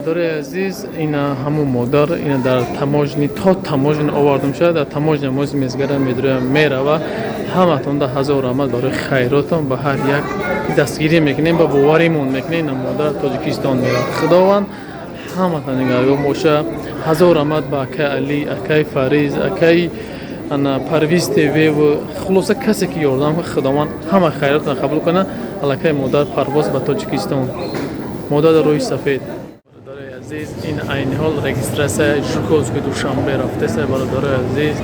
Бародари азиз, ина ҳамун модар, ина дар таможни, то таможни овардум шуда, дар таможня мози мезгара медроя, мерава. Ҳаматонда ҳазор раҳмат барои хайротон. Ба ҳар як дастгирӣ мекунем, ба боваримон мекунем. Ина модар Тоҷикистон меравад. Худованд ҳаматон нигаҳбон боша. Ҳазор раҳмат ба акай Алӣ, акай Фариз, акай ана Парвиз ТВ, хулоса, касе ки ёрдам. Худованд ҳама хайротон қабул кунад. Аллакай модар парвоз ба Тоҷикистон, модар дар рӯи сафед. Бародарои азиз, ин айни ҳол регистрация Жуковский, Душанбе рафтеса. Бародарои азиз,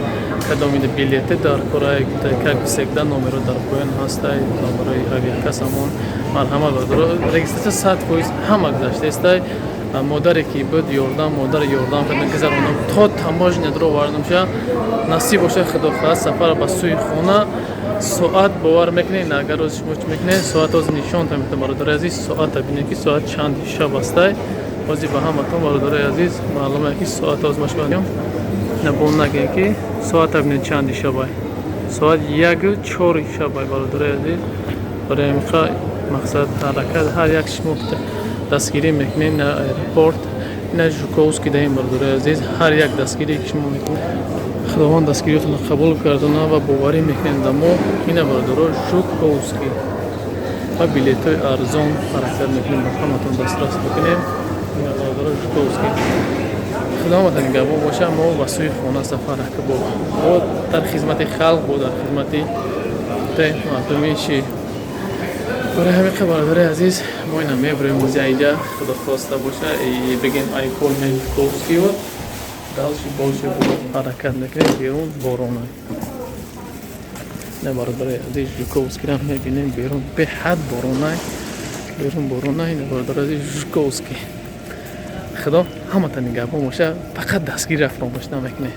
кадомида билете дар кораи, как всегда, номеро дар поён ҳастай, номерои авиакассамон. Марҳамат, бародаро, регистрация 100% ҳама гузаштаестай. Модаре ки буд ёрдам, модари ёрдам кардан, гузарондам, то таможня дро овардам ша. Насиб боша, худо хоҳад, сафар ба сӯи хона. Соат, бовар мекунед, агар рози шумо чӣ мекунед, соат ҳозир нишонтон метавон. Бародари азиз, соата бинед, ки соат чанди шаб астай. Ҳозир ба ҳаматон, бародарои азиз, маълуме, ки соат ҳозир ма шумо набон нагем, ки соата бинед, чанди шабай. Соат 1-у 4 шабай, бародарои азиз. Барои ҳамиқа мақсад ҳаракат, ҳар як шумо дастгирӣ мекунед на аэропорт, на Жуковский даем. Бародарои азиз, ҳар як дастгирие ки шумо мекунед, Худованд дастгириётонро қабул гардона ва боварӣ мекунед да мо. Ина, бародаро, Жуковский ва билетҳои арзон ҳаракат мекунем, ба ҳаматон дастрас бикунем. Ина, бародаро, Жуковский. Худованд нигаҳбон боша. Мо ба сӯи хона сафар бо дар хизмати халқ, бо дар хизмати мардуми чи. Барои ҳамин, бародари азиз, мо ина мебурем ози айҷа, худо хоста боша, бигем, айпол Жуковский вот дальше больше ҳаракат мекунем. Берун борона. Не, бародари азиз, Жуковскийра мебинем, берун беҳад боронай, берун боронай. Не, бародари азиз, Жуковский. Худо ҳамата нигаҳбон боша. Фақат дастгирира фаромӯш намекунед.